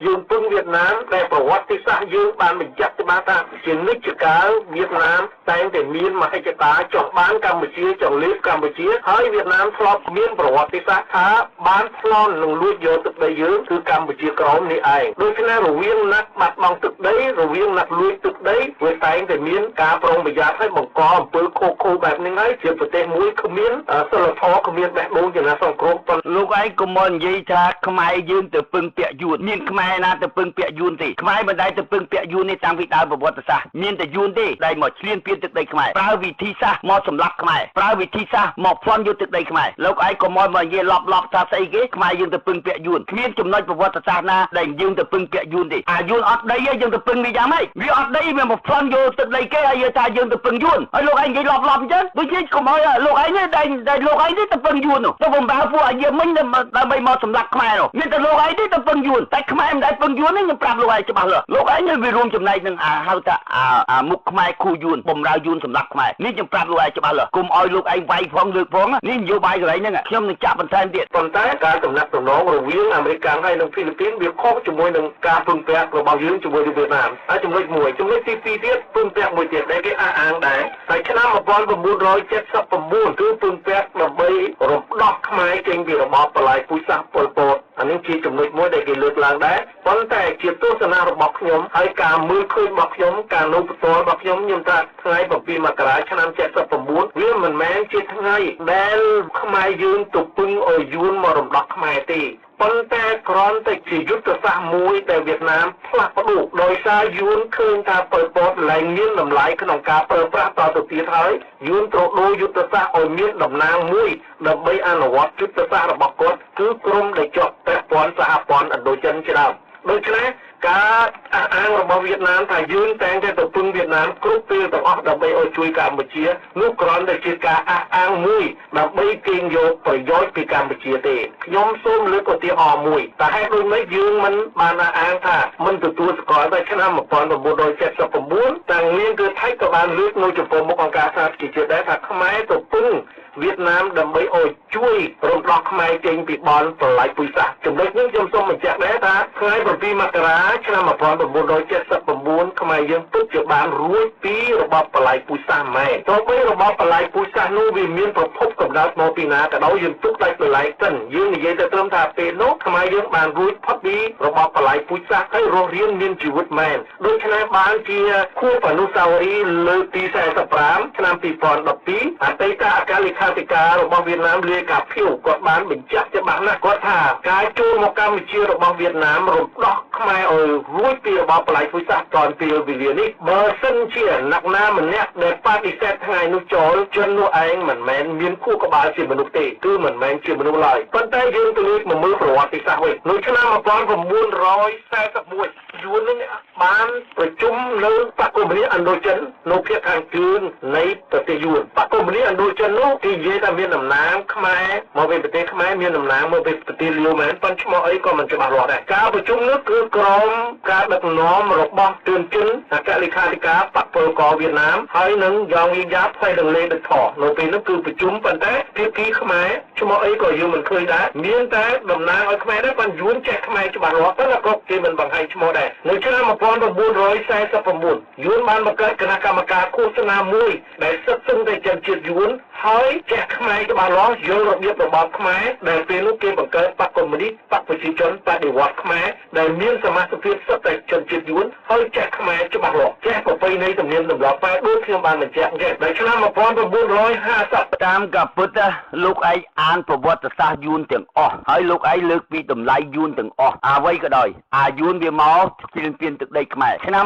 យើងពឹងវៀតណាម ដែលប្រវត្តិសាស្ត្រយើងបានបញ្ជាក់ច្បាស់ថា ជានិច្ចកាលវៀតណាមតែងតែមានមហិច្ឆតាចង់បានកម្ពុជា ចង់លេបកម្ពុជា ហើយវៀតណាមធ្លាប់មានប្រវត្តិសាស្ត្រថាបានប្លន់និងលួចយកទឹកដីយើង គឺកម្ពុជាក្រោមនេះឯង។ ដូច្នេះរវាងណាត់បាត់បង់ទឹកដី រវាងណាត់លួចទឹកដី វាតែងតែមានការប្រុងប្រយ័ត្ន ឲ្យបង្កអំពើខុសខូបែបនេះ ហើយជាប្រទេសមួយគ្មានសិលធម៌ គ្មានបេះដូងចំណាសង្គ្រោះ។ ប៉ុន្តែលោកឯងកុំមកនិយាយថាខ្មែរយើងទៅពឹងពាក់យួន មានខ្មែរណាទៅពឹងពាក់យួនទេ។ ខ្មែរមិនដែលទៅពឹងពាក់យួនទេតាំងពីដើមប្រវត្តិសាស្ត្រ មានតែយួនទេដែលមកឈ្លានពានទឹកដីខ្មែរ ប្រើវិធីសាស្ត្រមកសម្លាប់ខ្មែរ ប្រើវិធីសាស្ត្រមកប្លន់យកទឹកដីខ្មែរ។ លោកឯងកុំមកនិយាយឡប់ឡប់ថាស្អីគេខ្មែរយើងទៅពឹងពាក់យួន គ្មានចំណុចប្រវត្តិសាស្ត្រណាដែលយើងទៅពឹងពាក់យួនទេ។ អាយួនអត់ដី យើងទៅពឹងវាយ៉ាងម៉េច? វាអត់ដី វាមកប្លន់យកទឹកដីគេ ហើយយើងថាយើងទៅពឹងយួន ហើយលោកឯងនិយាយឡប់ឡប់អញ្ចឹង ដូចជាកុំឲ្យលោកឯងនេះដែលលោកឯងនេះទៅពឹងយួននោះ ទៅបំរើពួកអាយាមិញដើម្បីមកសម្លាប់ខ្មែរនោះ មានតែលោកឯងនេះទៅពឹងយួន តែខ្មែរមិនដែលពឹងយួនទេ។ ខ្ញុំប្រាប់លោកឯងច្បាស់លាស់ លោកឯងវារួមចំណែកនឹងអាហៅថាអាមុខខ្មែរគូយួន បំរើយួនសម្លាប់ខ្មែរនេះ។ ខ្ញុំប្រាប់លោកឯងច្បាស់លាស់ គុំឲ្យលោកឯងវាយផងលើកផង នេះនយោបាយកន្លែងហ្នឹងខ្ញុំនឹងចាក់បន្ថែមទៀត។ ប៉ុន្តែការទំនាក់ទំនងរវាងអាមេរិកហើយនិងហ្វីលីពីន វាខុសជាមួយនឹងការពឹងពាក់របស់យើងជាមួយនឹងវៀតណាម ហើយចំណុចមួយ។ ចំណុចទី2ទៀត ពឹងពាក់មួយទៀតដែលគេអះអាងដែរ តែឆ្នាំ1979 គឺពឹងពាក់ដើម្បីរំដោះខ្មែរចេញពីរបបបលាយពូជសាសន៍ប៉ុលពត អានេះជាចំណុចមួយដែលគេលើកឡើងដែរ។ ប៉ុន្តែជាទស្សនៈរបស់ខ្ញុំ ហើយការមើលឃើញរបស់ខ្ញុំ ការនៅផ្ទាល់របស់ខ្ញុំ ខ្ញុំថាថ្ងៃ7មករាឆ្នាំ79 វាមិនមែនជាថ្ងៃដែលខ្មែរយើងទៅពឹងឲ្យយួនមករំដោះខ្មែរទេ ប៉ុន្តែគ្រាន់តែជាយុទ្ធសាស្ត្រមួយដែលវៀតណាមផ្លាស់ប្ដូរ ដោយសារយួនឃើញថាប៉ុលពតលែងមានតម្លៃក្នុងការប្រើប្រាស់តទៅទៀត ហើយយួនត្រូវដូរយុទ្ធសាស្ត្រឲ្យមានតំណាងមួយដើម្បីអនុវត្តយុទ្ធសាស្ត្ររបស់គាត់ គឺក្រុមដែលជាប់ពាក់ព័ន្ធសហព័ន្ធឥណ្ឌូចិនជាដើម។ ដូច្នេះការអះអាងរបស់វៀតណាមថាយើងតែងតែទៅពឹងវៀតណាមគ្រប់ពេលទាំងអស់ដើម្បីឲ្យជួយកម្ពុជានោះ គ្រាន់តែជាការអះអាងមួយដើម្បីទាញយកប្រយោជន៍ពីកម្ពុជាទេ។ ខ្ញុំសូមលើកឧទាហរណ៍មួយ តែហេតុដូចម្តេចយើងមិនបានអះអាងថាមិនទទួលស្គាល់តែឆ្នាំ1979 តាំងមានគឺថៃក៏បានលើកនៅចំពោះមុខអង្គការសហប្រជាជាតិដែរថា ខ្មែរទៅពឹងវៀតណាមដើម្បីឲ្យជួយរំដោះខ្មែរចេញពីបនប្រឡាយពូជសាសន៍។ ចំណុចនេះខ្ញុំសូមបញ្ជាក់ដែរថា ថ្ងៃ7មករាឆ្នាំ1979 ខ្មែរយើងពិតជាបានរួចពីរបបប្រឡាយពូជសាសន៍មែន ទោះបីរបបប្រឡាយពូជសាសន៍នោះវាមានប្រភពកំណើតមកពីណាក៏ដោយ យើងទុកដាច់ប្រឡាយសិន យើងនិយាយទៅត្រឹមថាពេលនោះខ្មែរយើងបានរួចផុតពីរបបប្រឡាយពូជសាសន៍ ហើយរស់រានមានជីវិតមែន។ ដូច្នេះបានជាខួបអនុស្សាវរីយ៍លើកទី45ឆ្នាំ2012 អតីតអគ្គលេខាធិការរបស់វៀតណាមលាយកាភៀវ គាត់បានបញ្ជាក់ច្បាស់ណាស់ គាត់ថាការចូលមកកម្ពុជារបស់វៀតណាមរំដោះខ្មែរឲ្យរួចពីរបបប្រល័យពូជសាសន៍តនពេលវេលានេះ បើសិនជាអ្នកណាម្នាក់ដែលបដិសេធថ្ងៃនោះចូល ជននោះឯងមិនមែនមានខួរក្បាលជាមនុស្សទេ គឺមិនមែនជាមនុស្សឡើយ។ ប៉ុន្តែយើងទៅលើកមកមើលប្រវត្តិសាស្ត្រវិញ នៅឆ្នាំ1941 យួននេះបានប្រជុំនៅបកកុម្មុយនីឥណ្ឌូចិននៅភាគខាងជើងនៃប្រទេសយួន។ បកកុម្មុយនីឥណ្ឌូចិននោះគេនិយាយថាមានតំណាងខ្មែរមកពីប្រទេសខ្មែរ មានតំណាងមកពីប្រទេសលាវមែន ប៉ុន្តែឈ្មោះអីក៏មិនច្បាស់លាស់ដែរ។ ការប្រជុំនោះគឺក្រមការដឹកនាំរបស់ទឿនជិន អគ្គលេខាធិការបកពលករវៀតណាម ហើយនឹងយ៉ងយីយ៉ាប់ ហើយនឹងលេដឹកថ នៅពេលនោះគឺប្រជុំ ប៉ុន្តែភាគីខ្មែរឈ្មោះអីក៏យើងមិនឃើញដែរ មានតែតំណាងឲ្យខ្មែរដែរ ប៉ុន្តែយួនចេះខ្មែរច្បាស់លាស់ ប៉ុន្តែក៏គេមិនបង្ហាញឈ្មោះដែរ។ នៅឆ្នាំ1949 យួនបានបង្កើតគណៈកម្មការឃោសនាមួយដែលសិតសឹងតែជនជាតិយួន ហើយចេះខ្មែរច្បាស់លាស់ យល់របៀបរបបខ្មែរ ដែលពេលនោះគេបង្កើតបកកុម្មុយនីសបកប្រជាជនបដិវត្តខ្មែរ ដែលមានសមាជិកសុទ្ធតែជនជាតិយួន ហើយចេះខ្មែរច្បាស់លាស់ ចេះប្រពៃណីទំនៀមទម្លាប់ខ្មែរ ដូចខ្ញុំបានបញ្ជាក់អញ្ចឹង នៅឆ្នាំ1950។ តាមកពុតលោកឯងអានប្រវត្តិសាស្ត្រយួនទាំងអស់ ហើយលោកឯងលើកពីតម្លៃយួនទាំងអស់ អ្វីក៏ដោយ អាយួនវាមកជឿនពៀនទឹកដីខ្មែរឆ្នាំ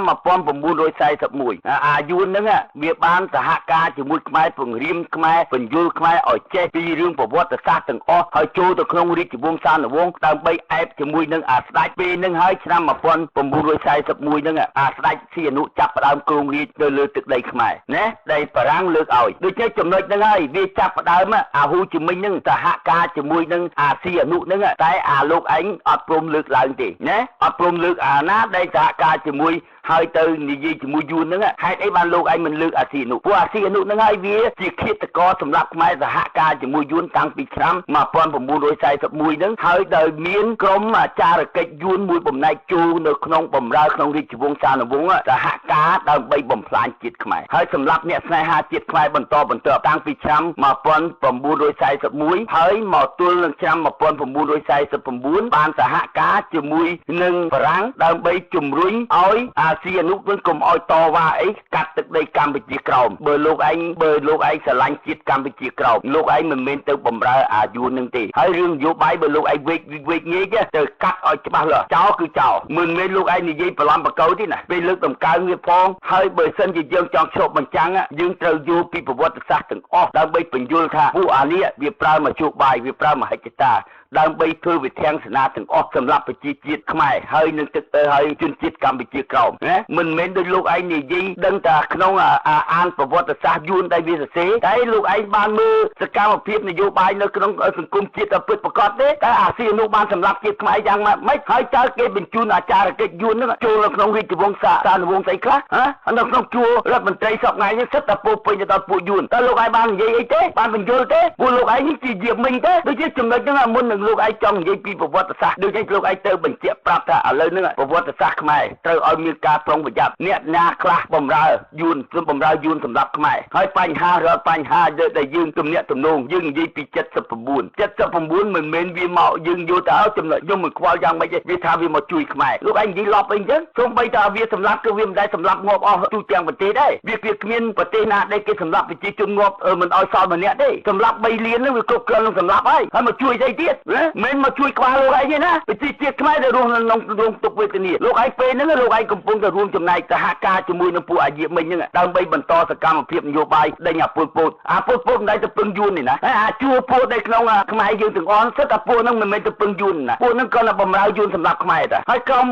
1941 អាយួនហ្នឹងវាបានសហការជាមួយខ្មែរ ពង្រៀមខ្មែរ ពន្យល់ខ្មែរឲ្យចេះពីរឿងប្រវត្តិសាស្ត្រទាំងអស់ ហើយចូលទៅក្នុងរាជវង្សានុវង្សដើម្បីអែបជាមួយនឹងអាស្ដេចពេលហ្នឹង ហើយឆ្នាំ1941ហ្នឹង អាស្ដេចសីហនុចាប់ផ្ដើមគ្រងរាជនៅលើទឹកដីខ្មែរណា ដែលបារាំងលើកឲ្យ។ ដូច្នេះចំណុចហ្នឹងហើយ វាចាប់ផ្ដើមអាហ៊ូជីមិញហ្នឹងសហការជាមួយនឹងអាសីហនុហ្នឹង តែអាលោកឯងអត់ព្រមលើកឡើងទេណា អត់ព្រមលើកអាណាដែលសហការជាមួយ ហើយទៅនិយាយជាមួយយួនហ្នឹង ហេតុអីបានលោកឯងមិនលើកអាស៊ីអនុ? ពួកអាស៊ីអនុហ្នឹងហើយវាជាឃាតករសម្រាប់ខ្មែរ សហការជាមួយយួនតាំងពីឆ្នាំ1941ហ្នឹងហើយ ដោយមានក្រុមចារកិច្ចយួនមួយបំណែកចូលនៅក្នុងបំរើក្នុងរាជវង្សានុវង្ស សហការដើម្បីបំផ្លាញជាតិខ្មែរ ហើយសម្រាប់អ្នកស្នេហាជាតិខ្មែរបន្តបន្ទាប់ តាំងពីឆ្នាំ1941 ហើយមកទល់នឹងឆ្នាំ1949 បានសហការជាមួយនឹងបារាំង ដើម្បីជំរុញឲ្យអាស៊ីអនុវិញកុំឲ្យតវ៉ាអីកាត់ទឹកដីកម្ពុជាក្រោម។ បើលោកឯងស្រឡាញ់ជាតិកម្ពុជាក្រោម លោកឯងមិនមែនទៅបំរើអាយួននឹងទេ។ ហើយរឿងនយោបាយ បើលោកឯងវេកវេកងាយទៅកាត់ឲ្យច្បាស់លាស់ ចោលគឺចោល មិនមែនលោកឯងនិយាយបន្លំបកោទេណា ពេលលើកតម្កើងវាផង។ ហើយបើសិនជាយើងចង់ឈប់បញ្ចាំង យើងត្រូវយល់ពីប្រវត្តិសាស្ត្រទាំងអស់ ដើម្បីបញ្យល់ថាពួកអានេះវាប្រើមធ្យោបាយ វាប្រើមហិច្ឆតា ដើម្បីធ្វើវិធានសេនាទាំងអស់សម្រាប់ប្រជាជាតិខ្មែរ ហើយនឹងទឹកទៅហើយជនជាតិកម្ពុជាក្រោមណា មិនមែនដូចលោកឯងនិយាយដឹងតែក្នុងអានប្រវត្តិសាស្ត្រយួនដែលវាសរសេរ តែលោកឯងបានមើលសកម្មភាពនយោបាយនៅក្នុងសង្គមជាតិពិតប្រាកដទេ? តែអាស៊ីនោះបានសម្រាប់ជាតិខ្មែរយ៉ាងម៉េចហើយ? តើគេបញ្ជូនអាចារ្យកិច្ចយួននឹងចូលនៅក្នុងរាជវង្សសានុវង្សស្អីខ្លះហ៎? នៅក្នុងជួររដ្ឋមន្ត្រីសពថ្ងៃនេះ សិតតែពោពេញទៅដល់ពួកយួន តើលោកឯងបាននិយាយអីទេ? បានបញ្យល់ទេ? ពួកលោកឯងនេះជាយាមិញទេ។ ដូចជាចំណុចហ្នឹង មុននឹងលោកឯងចង់និយាយពីប្រវត្តិសាស្ត្រ ដូចនេះលោកឯងទៅបញ្ជាក់ប្រាប់ថា ឥឡូវហ្នឹងប្រវត្តិសាស្ត្រខ្មែរត្រូវឲ្យមានការប្រុងប្រយ័ត្ន អ្នកណាខ្លះបំរើយួន បំរើយួនសម្រាប់ខ្មែរ។ ហើយបញ្ហារាល់បញ្ហាដែលយើងទំនាក់ទំនង យើងនិយាយពី79 79 មិនមែនវាមកយើងយកទៅឲ្យចំណុច ខ្ញុំមិនខ្វល់យ៉ាងម៉េចទេ វាថាវាមកជួយខ្មែរ លោកឯងនិយាយឡប់អីចឹង។ សូម្បីតែវាសម្លាប់ គឺវាមិនដែលសម្លាប់ងាប់អស់ទូទាំងប្រទេសដែរ វាគ្មានប្រទេសណាដែលគេសម្លាប់ប្រជាជនងាប់មិនឲ្យសល់ម្នាក់ទេ។ សម្លាប់3លានហ្នឹងវាគ្រប់គ្រាន់នឹងសម្លាប់ហើយ ហើយមកជួយស្អីទៀតណា? មិនមកជួយក្បាលលោកឯងទេណា។ ប្រជាជាតិខ្មែរដែលរស់នៅក្នុងរងទុក្ខវេទនា លោកឯងពេលហ្នឹងលោកឯងកំពុងតែរួមចំណែកសហការជាមួយនឹងពួកអាយាមិញហ្នឹង ដើម្បីបន្តសកម្មភាពនយោបាយដេញអាពុលពត។ អាពុលពតមិនដែលទៅពឹងយួនទេណា ហើយអាជួពួកដែលក្នុងខ្មែរយើងទាំងអស់ សិតតែពួកហ្នឹងមិនមែនទៅពឹងយួនណា ពួកហ្នឹងគាត់តែបំរើយួនសម្រាប់ខ្មែរតា ហើយក្រោម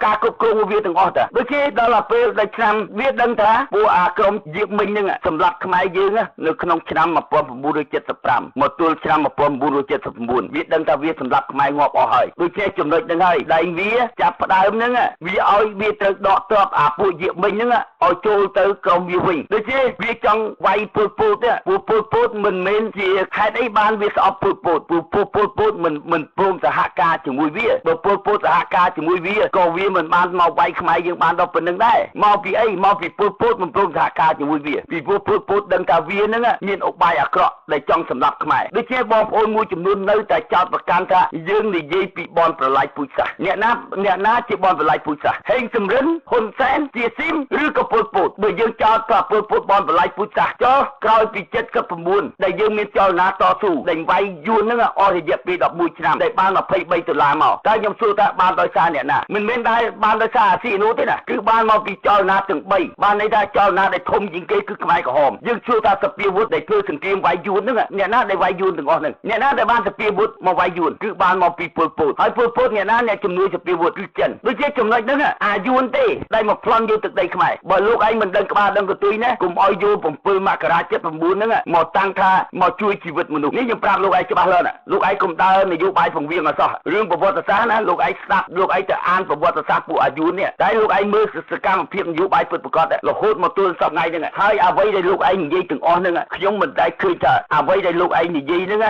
ការគ្រប់គ្រងវាទាំងអស់តា។ ដូចជាដល់ទៅពេលដែលឆ្នាំវាដឹងថាពួកអាក្រុមយាមិញហ្នឹងសម្រាប់ខ្មែរយើងនៅក្នុងឆ្នាំ1975មកទល់ឆ្នាំ1979 វាដឹងថាវាសម្រាប់ខ្មែរងាប់អស់ហើយ។ ដូច្នេះចំណុចហ្នឹងហើយដែលវាចាប់ផ្ដើមហ្នឹង វាឲ្យវាត្រូវដកទ័ពអាពួកយាមិញហ្នឹងឲ្យចូលទៅក្រុមវាវិញ។ ដូចជាវាចង់វាយពលពតទេ ពួកពលពតមិនមែនជា ហេតុអីបានវាស្អប់ពលពត? ពួកពលពតមិនព្រមសហការជាមួយវា។ បើពលពតសហការជាមួយវា ក៏វាមិនបានមកវាយខ្មែរយើងបានដល់ប៉ុណ្្នឹងដែរ។ មកពីអី? មកពីពលពតមិនព្រមសហការជាមួយវា ពីព្រោះពលពតដឹងថាវាហ្នឹងមានឧបាយអាក្រក់ដែលចង់សម្លាប់ខ្មែរ។ ដូច្នេះបងប្អូនមួយចំនួននៅតែចោទប្រកាន់ថាយើងនិយាយពីបនប្រឡាយពូជសាសន៍ អ្នកណាអ្នកណាជាបនប្រឡាយពូជសាសន៍? ហេងសំរិន ហ៊ុនសែន ជាស៊ីម ឬក៏ពលពត? បើយើងចោទថាពលពតបនប្រឡាយពូជសាសន៍ ចុះក្រោយពី79ដែលយើងមានចលនាតស៊ូដេញវាយយួនហ្នឹងអស់រយៈពេល11ឆ្នាំ ដែលបាន23ដុល្លារមក តើខ្ញុំសួរថាបានដោយសារអ្នកណា? មិនមែនដែរបានដោយសារអាស៊ីនោះទេណា គឺបានមកពីចលនាទាំង3 បានន័យថាចលនាដែលធំជាងគេគឺខ្មែរក្រហម។ យើងសួរថាសពាវុធដែលធ្វើសង្គ្រាមវាយយួនហ្នឹង អ្នកណាដែលវាយយួនទាំងអស់ហ្នឹង? អ្នកណាដែលបានសពាវុធមកវាយយួន? គឺបានមកពីពលពត។ ហើយពលពតអ្នកណាអ្នកជំនួយសពាវុធ? គឺចិន។ ដូចជាចំណុចហ្នឹង អាយួនទេដែលមកប្លន់យកទឹកដីខ្មែរ។ បើលោកឯងមិនដឹងក្បាលដឹងកន្ទុយណា កុំឲ្យយក7មករា79ហ្នឹងមកតាំងថាមកជួយជីវិតមនុស្សនេះ។ ខ្ញុំប្រាប់លោកឯងច្បាស់លាស់ណា លោកឯងកុំដើរនយោបាយពង្វៀងអសោះ។ រឿងប្រវត្តិសាស្ត្រណា លោកឯងស្ដាប់ លោកឯងទៅអានប្រវត្តិសាស្ត្រពួកអាយួននេះ តែលោកឯងមើលសកម្មភាពនយោបាយពិតប្រាកដរហូតមកទល់សប្តាហ៍ហ្នឹងហើយ អ្វីដែលលោកឯងនិយាយទាំងអស់ហ្នឹង ខ្ញុំមិនដែលឃើញថាអ្វីដែលលោកឯងនិយាយហ្នឹង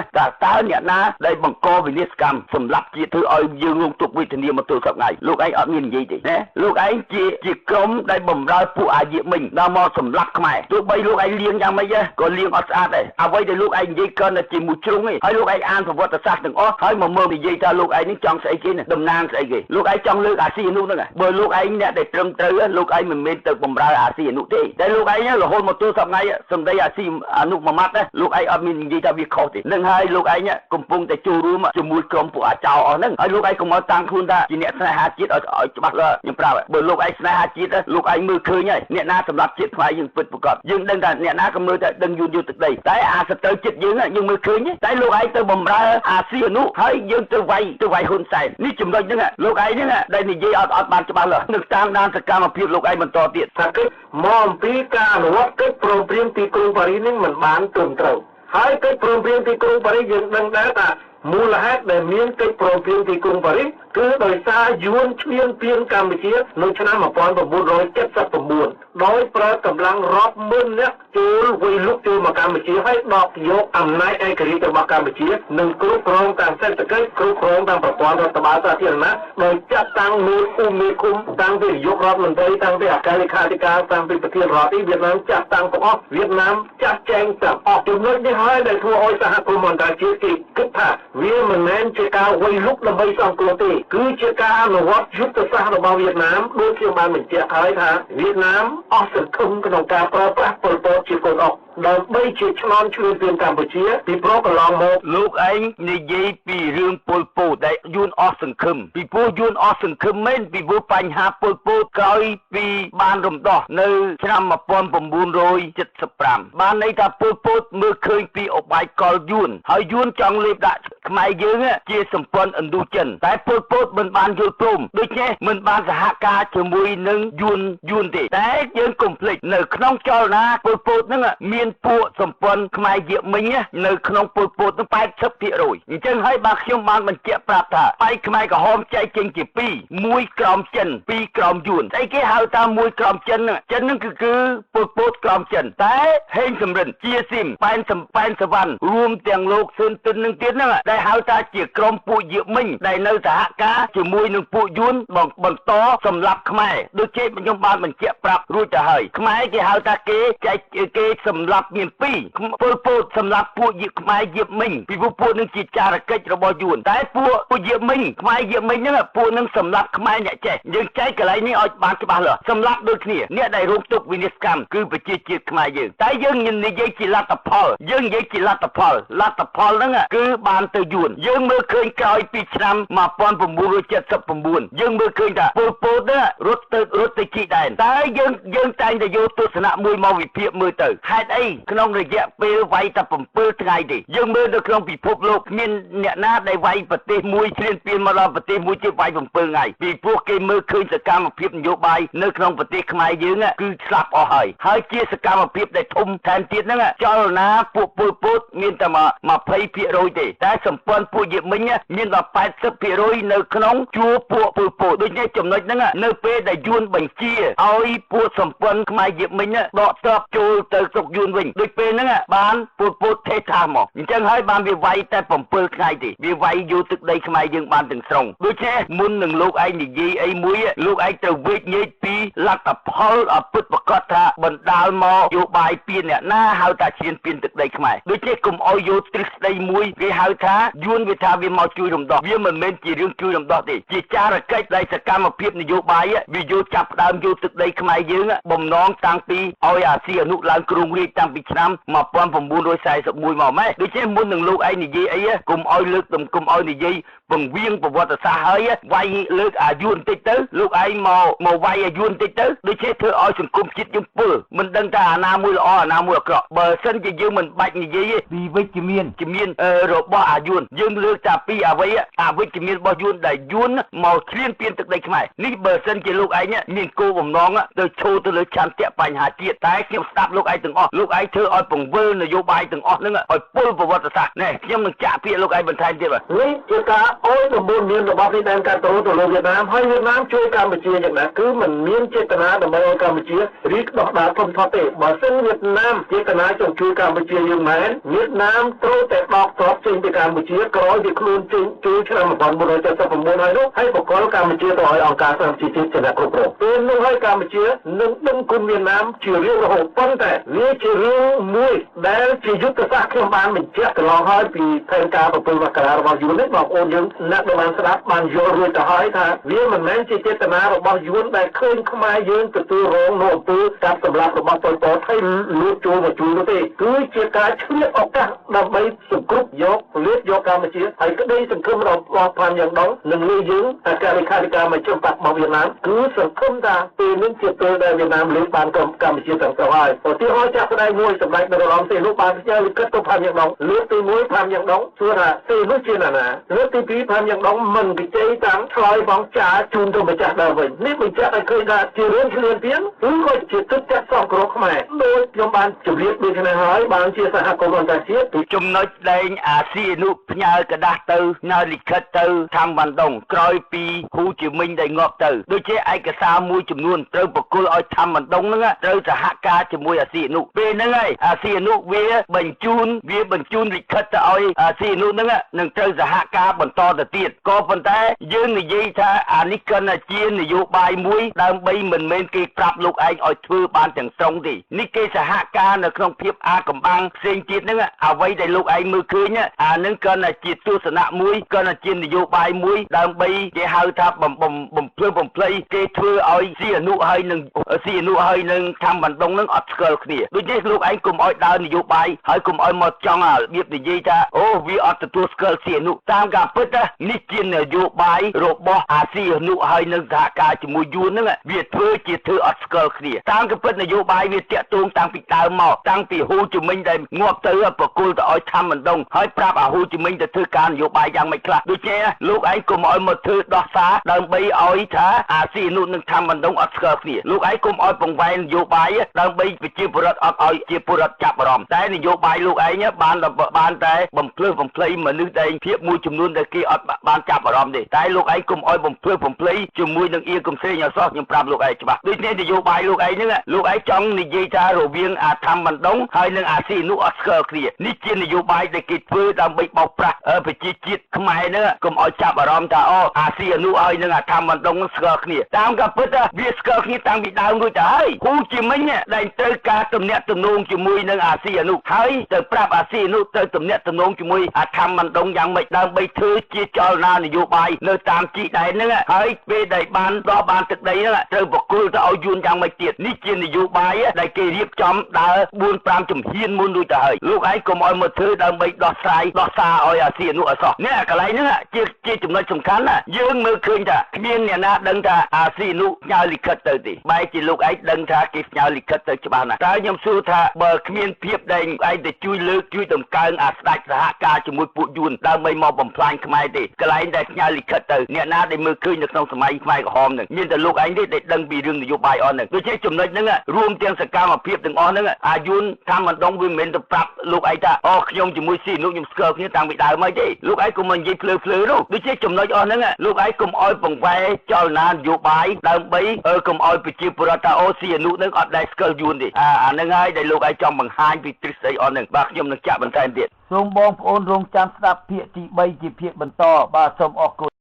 តើអ្នកណាដែលបង្កវិនាសកម្មសម្រាប់ជាតិ ធ្វើឲ្យយើងរងទុក្ខវេទនាមកទល់សប្តាហ៍ លោកឯងអត់មាននិយាយទេណា។ លោកឯងជាក្រុមដែលបំរើពួកអាយាមិញដល់មកសម្លាប់ខ្មែរ ទោះបីលោកឯងលៀងយ៉ាងម៉េចក៏លៀងអត់ស្អាតដែរ។ អ្វីដែលលោកឯងនិយាយគ្រាន់តែជាមួយជ្រុងទេ ហើយលោកឯងអានប្រវត្តិសាស្ត្រទាំងអស់ហើយមកមើលនិយាយថាលោកឯងនេះចង់ស្អីគេ តំណាងស្អីគេ? លោកឯងចង់លើកអាស៊ីអនុហ្នឹង។ បើលោកឯងអ្នកដែលត្រឹមត្រូវ លោកឯងមិនមែនទៅបំរើអាស៊ីអនុទេ តែលោកឯងរហូតមកទល់សប្តាហ៍ សម្ដីអាស៊ីអនុមួយម៉ាត់ លោកឯងអត់មាននិយាយថាវាខុសទេនឹង ហើយលោកឯងកំពុងតែចូលរួមជាមួយក្រុមពួកអាចោអស់ហ្នឹង។ ហើយលោកឯងកុំឲ្យតាំងខ្លួនថាជាអ្នកស្នេហាជាតិឲ្យច្បាស់លាស់។ ខ្ញុំប្រាប់ បើលោកឯងស្នេហាជាតិ លោកឯងមើលឃើញហើយអ្នកណាសម្រាប់ជាតិខ្មែរយើងពិតប្រាកដ។ យើងដឹងថាអ្នកណាក៏មើលតែដឹងយួនយកទឹកដី តែអាសត្រូវចិត្តយើងយើងមើលឃើញ តែលោកឯងទៅបំរើអាស៊ីអនុ ហើយយើងទៅវាយហ៊ុនសែននេះ។ ចំណុចហ្នឹងលោកឯងហ្នឹងដែលនិយាយអត់បានច្បាស់លាស់ នឹងតាមដានសកម្មភាពលោកឯងបន្តទៀតថា កិច្ចមកអំពីការអនុវត្តកិច្ចព្រមព្រៀងទីក្រុងប៉ារីសនេះមិនបានត្រឹមត្រូវ។ ហើយកិច្ចព្រមព្រៀងទីក្រុងប៉ារីសយើងដឹងដែរថា មូលហេតុដែលមានកិច្ចព្រមព្រៀងទីក្រុងប៉ារីសគឺដោយសារយួនឈ្លានពានកម្ពុជានៅឆ្នាំ1979ដោយប្រើកម្លាំងរាប់ម៉ឺននាក់ចូលវាយលុកចូលមកកម្ពុជាហើយដកយកអំណាចឯករាជ្យរបស់កម្ពុជានិងគ្រប់គ្រងតាមសេដ្ឋកិច្ចគ្រប់គ្រងតាមប្រព័ន្ធរដ្ឋបាលសាធារណៈដោយចាត់តាំងមេភូមិមេឃុំតាំងពីនាយករដ្ឋមន្ត្រីតាំងពីអគ្គលេខាធិការតាំងពីប្រធានរដ្ឋីវៀតណាមចាត់តាំងទាំងអស់វៀតណាមចាត់ចែងទាំងអស់ចំណុចនេះហើយដែលធ្វើឲ្យសហគមន៍អន្តរជាតិគេគិតថាវាមិនមែនជាការវាយលុកដើម្បីសង្គ្រោះទេគឺជាការអនុវត្តយុទ្ធសាស្ត្ររបស់វៀតណាមដូចខ្ញុំបានបញ្ជាក់ហើយថាវៀតណាមអស់សង្ឃឹមក្នុងការប្រើប្រាស់ប៉ុលពតជាកូនអុកដើម្បីជាឆ្លងឈ្លានពានកម្ពុជាពីព្រោះកន្លងមកលោកឯងនិយាយពីរឿងប៉ុលពតដែលយួនអស់សង្ឃឹមពីព្រោះយួនអស់សង្ឃឹមមែនពីព្រោះបញ្ហាប៉ុលពតក្រោយពីបានរំដោះនៅឆ្នាំ1975បានន័យថាប៉ុលពតមើលឃើញពីឧបាយកលយួនហើយយួនចង់លេបដាក់ខ្មែរយើងជាសម្ព័ន្ធឥណ្ឌូចិនតែប៉ុលពតមិនបានយល់ព្រមដូច្នេះមិនបានសហការជាមួយនឹងយួនទេតែយើងកុំភ្លេចនៅក្នុងចលនាប៉ុលពតហ្នឹងមានពួកសម្ព័ន្ធខ្មែរយាមិញនៅក្នុងប៉ុលពតនឹង80%អញ្ចឹងហើយបាទខ្ញុំបានបញ្ជាក់ប្រាប់ថាបាយខ្មែរក្រហមចែកចេញជាពីរមួយក្រោមចិនពីរក្រោមយួនស្អីគេហៅថាមួយក្រោមចិនហ្នឹងចិនហ្នឹងគឺប៉ុលពតក្រោមចិនតែហេងសំរិនជាស៊ីមប៉ែនសវណ្ណរួមទាំងលោកសឿនទិននឹងទៀតហ្នឹងដែលហៅថាជាក្រុមពួកយាមិញដែលនៅសហការជាមួយនឹងពួកយួនបន្តសម្លាប់ខ្មែរដូចជាខ្ញុំបានបញ្ជាក់ប្រាប់រួចទៅហើយខ្មែរគេហៅថាគេចែកគេសម្លាប់មានពីរប៉ុលពតសម្លាប់ពួកយខ្មែរយាមិញពីព្រោះពួកនឹងជាចារកិច្ចរបស់យួនតែពួកយាមិញខ្មែរយាមិញហ្នឹងពួកនឹងសម្លាប់ខ្មែរអ្នកចេះយើងចែកកន្លែងនេះឲ្យបានច្បាស់លាស់សម្លាប់ដូចគ្នាអ្នកដែលរងទុក្ខវិនាសកម្មគឺប្រជាជាតិខ្មែរយើងតែយើងនិយាយជាលទ្ធផលយើងនិយាយជាលទ្ធផលលទ្ធផលហ្នឹងគឺបានទៅយួនយើងមើលឃើញក្រោយពីឆ្នាំ1979យើងមើលឃើញថាប៉ុលពតហ្នឹងរត់ទៅជីដែនតែយើងតែងតែយកទស្សនៈមួយមកវិភាគមើលទៅហេតុអីក្នុងរយៈពេលវាយតែ7ថ្ងៃទេយើងមើលនៅក្នុងពិភពលោកមានអ្នកណាដែលវាយប្រទេសមួយឈ្លានពានមកដល់ប្រទេសមួយទៀតវាយ7ថ្ងៃពីព្រោះគេមើលឃើញសកម្មភាពនយោបាយនៅក្នុងប្រទេសខ្មែរយើងគឺស្លាប់អស់ហើយហើយជាសកម្មភាពដែលធំថែមទៀតហ្នឹងចលនាពួកប៉ុលពតមានតែ20%ទេតែសម្ព័ន្ធពួកយាមិញមានដល់80%នៅក្នុងជួរពួកប៉ុលពតដូច្នេះចំណុចហ្នឹងនៅពេលដែលយួនបញ្ជាឲ្យពួកសម្ព័ន្ធខ្មែរយាមិញដកទ័ពចូលទៅស្រុកយួនវិញដូចពេលហ្នឹងបានប៉ុលពតថេថាមកអញ្ចឹងហើយបានវាវាយតែ7ថ្ងៃទេវាវាយយកទឹកដីខ្មែរយើងបានទាំងស្រុងដូច្នេះមុននឹងលោកឯងនិយាយអីមួយលោកឯងត្រូវវេកញែកពីលទ្ធផលឲ្យពិតប្រាកដថាបណ្ដាលមកយោបាយពៀនអ្នកណាហៅថាឈ្លានពានទឹកដីខ្មែរដូច្នេះកុំឲ្យយកទ្រឹស្ដីមួយគេហៅថាយួនវាថាវាមកជួយរំដោះវាមិនមែនជារឿងជួយរំដោះទេជាចារកិច្ចដែលសកម្មភាពនយោបាយវាយកចាប់ផ្ដើមយកទឹកដីខ្មែរយើងបំណងតាំងពីឲ្យអាស៊ីអនុឡើងគ្រងរាជតាំងពីឆ្នាំ1941មកម៉េះដូច្នេះមុននឹងលោកឯងនិយាយអីកុំឲ្យលើកកុំឲ្យនិយាយពង្វៀងប្រវត្តិសាស្ត្រហើយវាយលើកអាយួនបន្តិចទៅលោកឯងមកវាយអាយួនបន្តិចទៅដូច្នេះធ្វើឲ្យសង្គមជាតិយើងពុលមិនដឹងថាអាណាមួយល្អអាណាមួយអាក្រក់បើសិនជាយើងមិនបាច់និយាយពីវិជ្ជមានរបស់អាយួនយើងលើកតែពីអ្វីអវិជ្ជមានរបស់យួនដែលយួនមកឈ្លានពានទឹកដីខ្មែរនេះបើសិនជាលោកឯងមានគោលបំណងទៅឈោទៅលើឆន្ទៈបញ្ហាជាតិតែខ្ញុំស្ដាប់លោកឯងទាំងអស់លោកឯងធ្វើឲ្យពង្វិលនយោបាយទាំងអស់ហ្នឹងឲ្យពុលប្រវត្តិសាស្ត្រនេះខ្ញុំនឹងចាក់ពាក្យលោកឯងបន្ថែមទៀតបាទនេះជាការអោយដំបូន្មានរបស់ពីដែនកាត្រូទៅលើវៀតណាមហើយវៀតណាមជួយកម្ពុជាយ៉ាងណាគឺមិនមានចេតនាដើម្បីឲ្យកម្ពុជារីកដុះដាលធំធាត់ទេបើសិនវៀតណាមចេតនាចង់ជួយកម្ពុជាយើងមែនវៀតណាមត្រូវតែដកទ័ពចេញពីកម្ពុជាក្រោយពីខ្លួនចេញជួយឆ្នាំ1979ហើយនោះហើយបកលកម្ពុជាទៅឲ្យអង្គការសហប្រជាជាតិជាអ្នកគ្រប់គ្រងពេលនោះហើយកម្ពុជានឹងដឹងគុណវៀតណាមជារៀងរហូតប៉ុន្តែវាជារឿងមួយដែលជាយុទ្ធសាស្ត្រខ្ញុំបានបញ្ជាក់កន្លងហើយពីផែនការ7មករារបស់យួននេះបងប្អូនយើងអ្នកដែលបានស្ដាប់បានយល់រួចទៅហើយថាវាមិនមែនជាចេតនារបស់យួនដែលឃើញខ្មែរយើងទទួលរងនូវអំពើកាប់សម្លាប់របស់ប៉ុលពតហើយលួចចូលមកជួយនោះទេគឺជាការឆ្លៀតឱកាសដើម្បីសង្គ្រប់យកលៀបយកកម្ពុជាហើយក្តីសង្ឃឹមរបស់ផានយ៉ាងដងនិងលើយើងអគ្គលេខាធិការមជ្ឈិមបក្សរបស់វៀតណាមគឺសង្ឃឹមថាពេលនេះជាពេលដែលវៀតណាមលើកបានកម្ពុជាទាំងស្រុងហើយឧទាហរណ៍ចាក់ស្ដែងមួយសម្ដេចនរោត្តមសីហនុបានផ្ញើលិខិតទៅផានយ៉ាងដងលើកទី1ផានយ៉ាងដងសួរថាសីហនុជាណាណាលើកទី2ផានយ៉ាងដងមិនវិជ័យតាមឆ្លើយបងចាជូនទៅម្ចាស់ដើមវិញនេះបញ្ជាក់ឲ្យឃើញថាជារឿងឈ្លានពានឬក៏ជាទឹកចិត្តសង្គ្រោះខ្មែរដូចខ្ញុំបានជម្រាបដូចនេះហើយបានជាសហគមន៍អន្តរជាតិចំណុចដែងអាស៊ីអនុ ផ្ញើក្រដាសទៅផ្ញើលិខិតទៅថាំវ៉ាន់ដុងក្រោយពីហ៊ូជីមិញដែលងាប់ទៅដូចជាឯកសារមួយចំនួនត្រូវប្រគល់ឲ្យថាំវ៉ាន់ដុងហ្នឹងត្រូវសហការជាមួយអាស៊ីអនុពេលហ្នឹងហើយអាស៊ីអនុវាបញ្ជូនលិខិតទៅឲ្យអាស៊ីអនុហ្នឹងនឹងត្រូវសហការបន្តទៅទៀតក៏ប៉ុន្តែយើងនិយាយថាអានេះគ្រាន់តែជានយោបាយមួយដើម្បីមិនមែនគេប្រាប់លោកឯងឲ្យធ្វើបានទាំងស្រុងទេនេះគេសហការនៅក្នុងភាពអាកំបាំងផ្សេងទៀតហ្នឹងអ្វីដែលលោកឯងមើលឃើញអានឹងគ្រាន់តែជាទស្សនៈមួយគ្រាន់តែជានយោបាយមួយដើម្បីគេហៅថាបំភ្លឺបំភ្លៃគេធ្វើឲ្យស៊ីអនុហើយនឹងស៊ីអនុហើយនឹងថាំបណ្ដុងនឹងអត់ស្គាល់គ្នាដូច្នេះលោកឯងកុំឲ្យដើរនយោបាយហើយកុំឲ្យមកចង់អារបៀបនិយាយថាអូវាអត់ទទួលស្គាល់ស៊ីអនុតាមការពិតនេះជានយោបាយរបស់អាស៊ីអនុហើយនឹងសហការជាមួយយួនហ្នឹងវាធ្វើជាធ្វើអត់ស្គាល់គ្នាតាមការពិតនយោបាយវាតាក់ទងតាំងពីដើមមកតាំងពីហ៊ូជីមិញដែលងាប់ទៅប្រគល់ទៅឲ្យថាំបណ្ដុងហើយប្រាប់អាហ៊ូជីមិញទៅធ្វើការនយោបាយយ៉ាងម៉េចខ្លះដូច្នេះលោកឯងកុំឲ្យមកធ្វើដោះសារដើម្បីឲ្យថាអាស៊ីអនុនឹងថាំបណ្ដុងអត់ស្គាល់គ្នាលោកឯងកុំឲ្យបង្វែរនយោបាយដើម្បីប្រជាពលរដ្ឋអត់ឲ្យជាពលរដ្ឋចាប់អារម្មណ៍តែនយោបាយលោកឯងបានតែបំភ្លឺបំភ្លៃមនុស្សដែលភាពមួយចំនួនដែលគេអត់បានចាប់អារម្មណ៍ទេតែលោកឯងកុំឲ្យបំភ្លឺបំភ្លៃជាមួយនឹងអៀកំសេងឲ្យសោះខ្ញុំប្រាប់លោកឯងច្បាស់ដូច្នេះនយោបាយលោកឯងហ្នឹងលោកឯងចង់និយាយថារវាងអាថាំបណ្ដុងហើយនិងអាស៊ីអនុអត់ស្គាល់គ្នានេះជានយោបាយដែលគេធ្វើដើម្បីបោកប្រាស់ប្រជាជាតិខ្មែរហ្នឹងកុំឲ្យចាប់អារម្មណ៍ថាអូអាស៊ីអនុហើយនិងអាថាំបណ្ដុងស្គាល់គ្នាតាមការពិតវាស្គាល់គ្នាតាំងពីដើមរួចទៅហើយហ៊ូជីមិញដែលត្រូវការទំនាក់ទំនងជាមួយនឹងអាស៊ីអនុហើយទៅប្រាប់អាស៊ីអនុទៅទំនាក់ទំនងជាមួយអាថាំបណ្ដុងយ៉ាងម៉េចដើម្បីធ្វើជាចលនានយោបាយនៅតាមជីដែនហ្នឹងហើយពេលដែលបានដោះបានទឹកដីហ្នឹងត្រូវប្រគល់ទៅឲ្យយួនយ៉ាងម៉េចទៀតនេះជានយោបាយដែលគេរៀបចំដើរ4 5ជំហានមុនរួចទៅហើយលោកឯងកុំឲ្យមកធ្វើដើម្បីដោះស្រាយដោះសារឲ្យអាស៊ីអនុឲ្យសោះនេះកន្លែងហ្នឹងជាចំណុចសំខាន់ណាយើងមើលឃើញថាគ្មានអ្នកណាដឹងថាអាស៊ីអនុផ្ញើលិខិតទៅទេបែរជាលោកឯងដឹងថាគេផ្ញើលិខិតទៅច្បាស់ណាស់តើខ្ញុំសួរថាបើគ្មានភាពដែលឯងទៅជួយលើកជួយតម្កើងអាស្ដេចសហការជាមួយពួកយួនដើម្បីមកបំផ្លាញខ្មែរទេកន្លែងដែលផ្ញើលិខិតទៅអ្នកណាដែលមើលឃើញនៅក្នុងសម័យខ្មែរក្រហមហ្នឹងមានតែលោកឯងទេដែលដឹងពីរឿងនយោបាយអស់ហ្នឹងដូច្នេះចំណុចហ្នឹងរួមទាំងសកម្មភាពទាំងអស់ហ្នឹងអាយួនថាមិនដងវាមិនមែនទៅប្រាប់លោកឯងថាអូខ្ញុំជាមួយស៊ីនោះខ្ញុំស្គាល់គ្នាតាំងពីដើមហើយទេលោកឯងកុំមកនិយាយភ្លើភ្លើនោះដូច្នេះចំណុចអស់ហ្នឹងលោកឯងកុំឲ្យបង្វែរចលនានយោបាយដើម្បីកុំឲ្យប្រជាពលរដ្ឋថាអូស៊ីអនុហ្នឹងអត់ដែលស្គាល់យួនទេអាហ្នឹងហើយដែលលោកឯងចង់បង្ហាញពីទ្រឹស្ដីអស់ហ្នឹងបាទខ្ញុំនឹងចាក់បន្ថែមទៀតសូមបងប្អូនរងចាំស្ដាប់ភាគទី3ជាភាគបន្តបាទសូមអរគុណ។